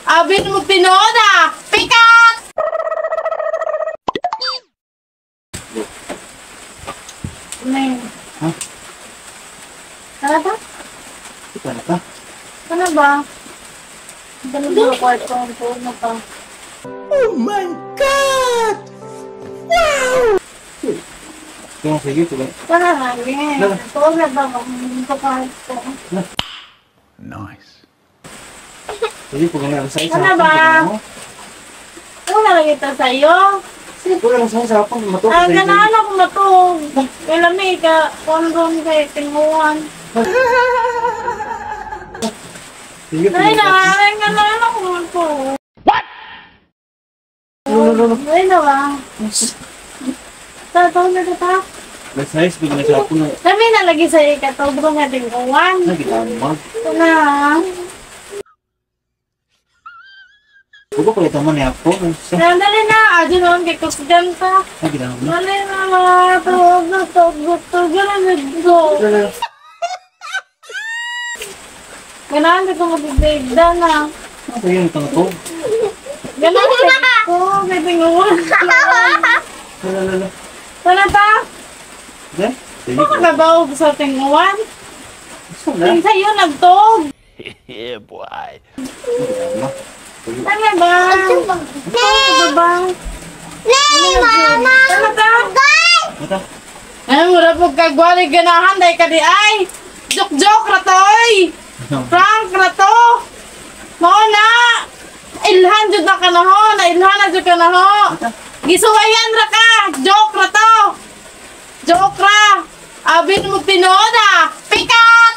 Abi mo tinuod ah. Pikat! Ano? Ha? Tara ba? Ito na pa. Ano ba? Ganun ba kwarto ang na pa? Kaya sige, tuloy. Tara lagi. Tuog na ba kung sa kwarto? Nice. Sige, pag nga sa isa. Ano ba? Ano na lang ito sa'yo? Sige, pag nga sa isa, pag matuog. Ah, ganahan ako matuog. Kailan may ka, kondom kay tinguan. Sige, Ay, na, ay, ganahan ako matuog. What? No, no, no. Ay, na ba? Tataw na ta. Mas nice, pag nga sa na. Kami na lagi sa ikatog nga tinguan. Nagitama. Ito na. Huwag ko ito man ako. Dali na, adyo noon kay kusgan ta. Nagitama. Dali na, tuog na, tuog na, tuog na, tuog na. Ganahan ko magbibigda na. Ano yun itong ito? Ganahan ko, may tinguan. Lalala. Tara ta, Sige. baka nabaog sa tinguan. Gusto na. Yung sa'yo, nagtog. Yeah, boy. Nagitama. Tara ba? Tara ba? Mama! Tara ta! Mata. Ay, mura po kagwali ganahan, dahil ka di ay! Jok-jok ratoy! Prank rato! Mao na! Ilhan jud na kanaho, nailhan na jud kanaho. Gisuwayan ra ka, joke ra to. Joke ra. Abi mo tinuod ah. Pikat!